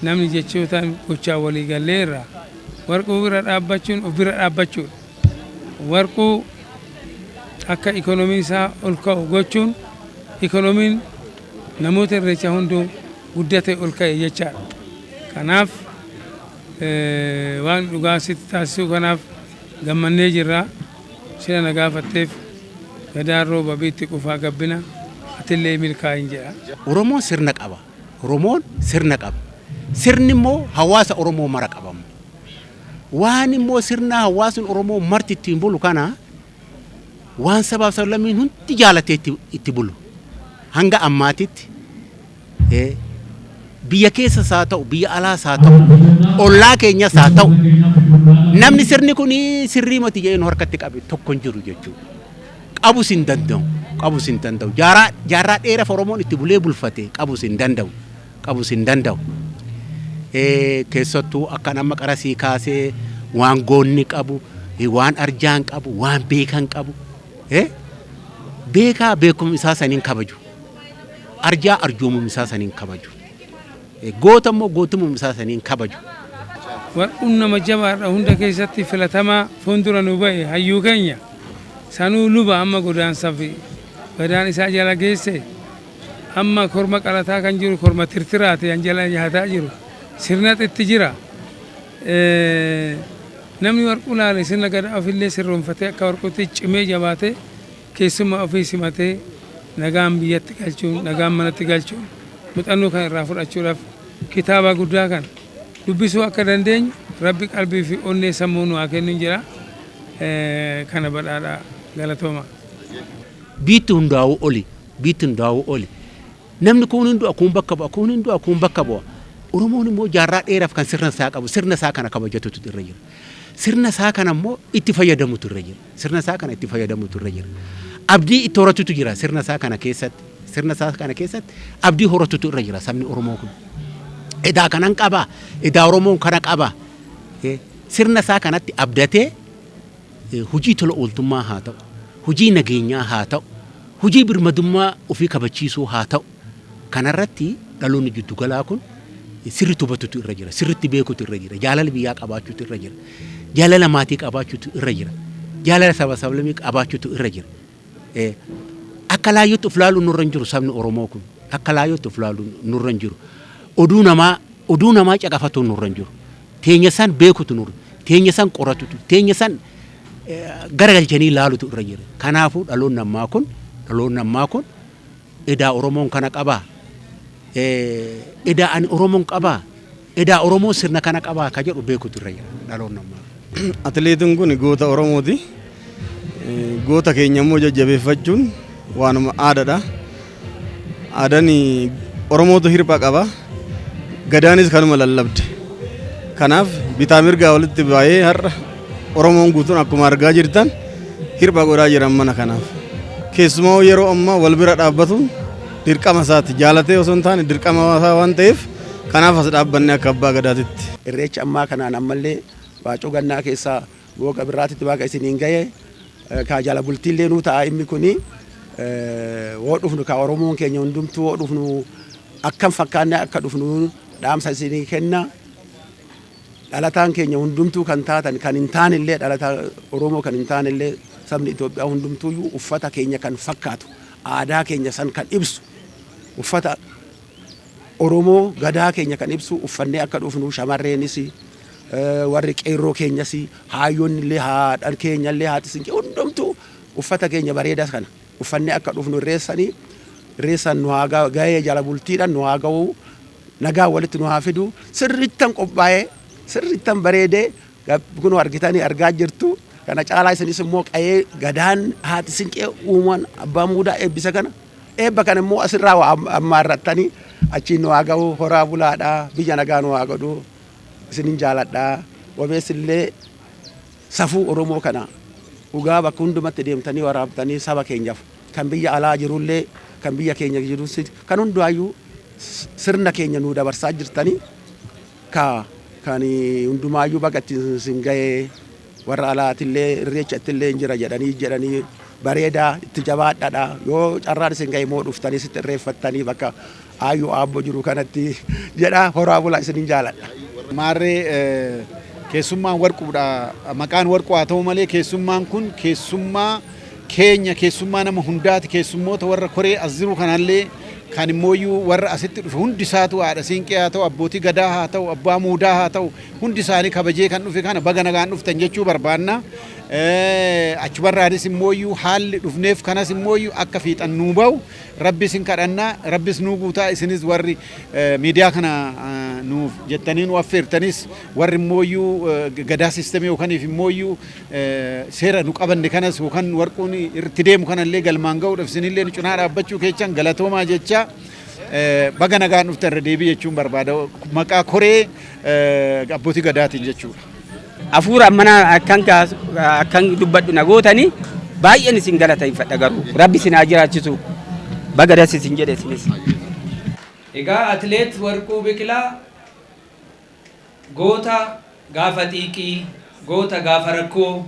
Namni jechootaan gochaa walii gallee irraa warquu bira dhaabbachuun of bira dhaabbachuudha. Warquu akka ikoonomiin isaa ol ka'u gochuun ikoonomiin namoota irreechaa hunduu guddate ol ka'e jechaadha. Kanaaf waan dhugaa sitti taasisuu kanaaf gammannee jirra. Sila na gaafatteef gadaan rooba biitti qufaa gabbina atillee milkaa'in jedha. Oromoon sirna qaba. Oromoon sirna qaba. Sirni immoo hawaasa Oromoo mara qabamu. Waan immoo sirna hawaasni Oromoo marti ittiin bulu kana waan sabaaf sablammiin hundi jaalatee itti bulu. Hanga ammaatitti biyya keessas haa ta'u, biyya alaas haa ta'u, ollaa keenyas haa ta'u, namni sirni kun sirrii miti jedhee nu harkatti qabe tokko hin jiru jechuudha. Qabus hin danda'u. Qabus hin danda'u. Jaarraa dheeraaf Oromoon itti bulee bulfate qabus hin danda'u. Qabus hin danda'u. Keessattuu akka nama qarasii kaasee waan goonni qabu, waan arjaan qabu, waan beekan qabu. Beekaa beekumsa isaa saniin kabaju. Arjaa arjoomumsa isaa saniin kabaju. Goota immoo gootummaa isaa saniin kabaju. Warquun nama jabaadha hunda keessatti filatamaa fuuldura nu ba'e hayyuu keenya sanuu luba amma godaansaaf gadaan isaa jala geesse amma korma qalataa kan jiru korma tirtiraati kan jala nyaataa jiru sirna itti jira. Namni warquu laale sirna gadaa ofillee sirroonfatee akka warquutti cimee jabaatee keessummaa ofii simatee nagaan biyyatti galchuun nagaan manatti galchuun muuxannoo kan irraa fudhachuudhaaf kitaaba guddaa kan dubbisuu akka dandeenyu rabbi qalbii fi onnee sammuu nu haa kennu jedha. Kana badhaadhaa galatooma. Biitti hundaa'uu oli. Biitti hundaa'uu oli. Namni kun hin du'a kun bakka bu'a kun hin du'a kun bakka bu'a. Oromoon immoo jaarraa dheeraaf kan sirna isaa qabu sirna isaa kana kabajatutu irra jira. Sirna isaa kana immoo itti fayyadamutu irra jira. Sirna isaa kana itti fayyadamutu irra jira. Abdii itti horatutu jira sirna isaa kana keessatti. Sirna isaa kana keessatti abdii horatutu irra jira sabni Oromoo kun. Edaa kanan qaba. Edaa Oromoon kana qaba. Sirna isaa kanatti abdatee hojii tola ooltummaa haa ta'u, hojii nageenyaa haa ta'u, hojii birmadummaa ofii kabachiisuu haa ta'u. Kanarratti dhaloonni jiddugalaa kun sirriitti hubatutu irra jira, sirriitti beekutu irra jira, jaalala biyyaa qabaachuutu irra jira, jaalala maatii qabaachuutu irra jira, jaalala saba sablammii qabaachuutu irra jira. Akka laayyootti of laaluun nurra hin jiru sabni Oromoo kun. Akka laayyootti of laaluun nurra hin jiru. Oduu namaa caqafatuun nurra hin jiru. Teenya san beekutu nurra, teenya san qoratutu, teenya san garagalchanii laalutu irra jira. Kanaafuu dhaloonni ammaa kun dhaloonni ammaa kun edaa Oromoon kana qabaa. Edaa ani Oromoon qabaa. Edaa Oromoon sirna kana qabaa ka jedhu beekutu irra jira dhaloonni ammaa. Atileetiin kun goota Oromooti. Goota keenya immoo jajjabeeffachuun waanuma aadaadha. Aadaan Oromootu hirpha qaba. Gadaanis kanuma lallabde. Kanaaf bitaa mirgaa walitti baay'ee har'a Oromoon guutuun akkuma argaa jirtan hirpha godhaa jiran mana kanaaf. Keessumaa yeroo ammaa wal bira dhaabbatuun dirqama isaati. Jaalatee osoo hin taane dirqama isaa waan ta'eef kanaaf as dhaabbanne akka abbaa gadaatitti. Irreecha ammaa kanaan ammallee baacoo gannaa keessaa booqa birraatitti waaqa isiniin gahe kaa jala bultiillee nuu ta'a inni kuni woo dhufnu ka Oromoon keenya hundumtuu woo dhufnu akkam fakkaanne akka dhufnu dhaamsa isinii kenna. Dhalataan keenya hundumtuu kan taatan kan hin taanellee dhalataa Oromoo kan hin taanellee sabni Itoophiyaa hundumtuuyyuu uffata keenya kan fakkaatu aadaa keenya san kan ibsu uffata Oromoo gadaa keenya kan ibsu uffannee akka dhufnu shamarreenis warri qeerroo keenyas haayyoonni illee haadhan keenya illee haati siinqee hundumtuu uffata keenya bareedaa kana uffannee akka dhufnu irreessanii irreessan nu haa gahee jala bultiidhaan nu haa ga'u nagaa walitti nu haa fidu sirrittan qophaa'ee sirrittan bareedee kunoo argitanii argaa jirtu kana caalaa isinis immoo qa'ee gadaan haati siinqee uumaan abbaa muudaa eebbisa kana eebba kana immoo asirraa ammaarrattanii achiin nu haa ga'u horaa bulaadhaa biyya nagaa nu haa godhu isinin jaaladhaa wabeessillee safuu Oromoo kana dhugaa bakka hundumatti deemtanii waraabtanii saba keenyaaf kan biyya alaa jirullee kan biyya keenya jirus kan hundaayyuu sirna keenya nuu dabarsaa jirtanii ka kan hundumaayyuu baga ittiin isin ga'ee warra alaatillee irreecha ittillee hin jira jedhanii jedhanii bareedaa itti jabaadhadha yoo carraan isin ga'e immoo dhuftanii sitti irreeffattanii bakka aayyoo aabboo jiru kanatti jedha horaa bulaa isinin jaaladha. Maarree keessummaan warquudha. Maqaan warquu haa ta'u malee keessummaan kun keessummaa keenya keessummaa nama hundaati. Keessummoota warra koree as jiru kanallee kan immooyyuu warra asitti dhufe hundi isaatu haadha siinqee haa ta'u abbootii gadaa haa ta'u abbaa muudaa haa ta'u hundi isaanii kabajee kan dhufe kana baga nagaan dhuftan jechuu barbaanna. Achumarraanis immooyyuu haalli dhufneef kanas immooyyuu akka fiixan nuu bahu rabbi isin kadhannaa rabbis nuu guutaa isinis warri miidiyaa kana nuuf jettanii nu affeertanis warri immooyyuu gadaa sistemii yookaaniif immooyyuu seera nu qabanne kanas yookaan warquun itti deemu kanallee galmaan ga'uudhaaf isinillee nu cinaa dhaabbachuu keechan galatoomaa jecha baga nagaan dhuftan irra deebii jechuun barbaada maqaa koree abbootii gadaatiin jechuudha. Afuura ammanaa akkan kaasu akkan dubbadhu na gootanii baay'een isin galateeffadha garuu rabbi isin haa jiraachisu baga das isin jedhe isinis. Egaa Atileet Warquu Biqilaa goota gaafa xiiqii, goota gaafa rakkoo,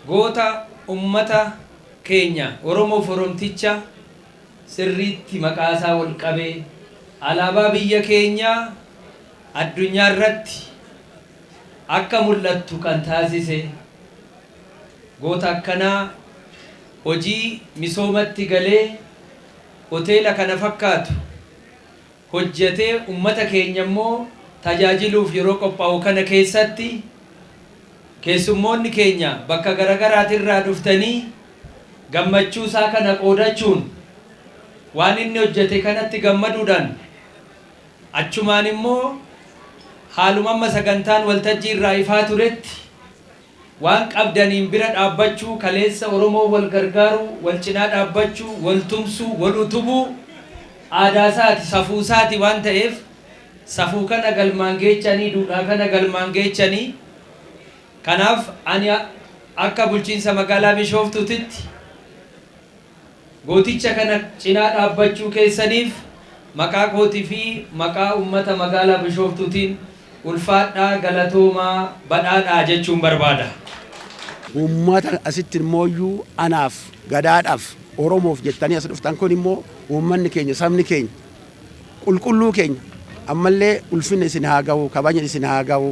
goota ummata keenya Oromoof Oromticha sirriitti maqaasaa ol qabee alaabaa biyya keenyaa addunyaa irratti akka mul'attu kan taasise goota akkanaa hojii misoomatti galee hoteela kana fakkaatu hojjetee ummata keenya immoo tajaajiluuf yeroo qophaa'u kana keessatti keessummoonni keenya bakka garaagaraatirraa dhuftanii gammachuu isaa kana qoodachuun waan inni hojjete kanatti gammaduudhaan achumaan immoo haaluma amma sagantaan waltajjii irraa ifaa turetti waan qabdaniin bira dhaabbachuu kaleessa Oromoo wal gargaaruu wal cinaa dhaabbachuu wal tumsuu wal utubuu aadaa isaati safuu isaati waan ta'eef safuu kana galmaan geechanii duudhaa kana galmaan geechanii kanaaf ani akka bulchiinsa magaalaa Bishooftuutitti gooticha kana cinaa dhaabbachuu keessaniif maqaa kootii fi maqaa uummata magaalaa Bishooftuutiin ulfaadhaa galatoomaa badhaadhaa jechuun barbaada. Uummata asitti immooyyuu anaaf gadaadhaaf Oromoof jettanii as dhuftan kun immoo uummanni keenya sabni keenya qulqulluu keenya ammallee ulfinni isin haa ga'u kabajni isin haa ga'u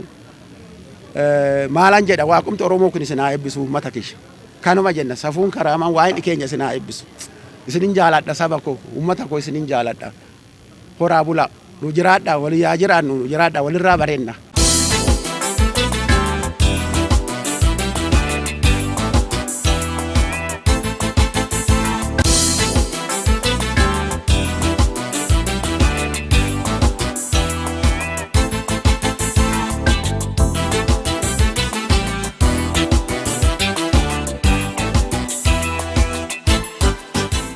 maalan jedha waaqumti Oromoo kun isin haa eebbisu uummata kiyya kanuma jenna safuun karaamaan waa'een keenya isin haa eebbisu isinin jaaladha saba koo uummata koo isinin jaaladha horaa bulaa nu jiraadha walii haa jiraannu nu jiraadha walirraa bareenna.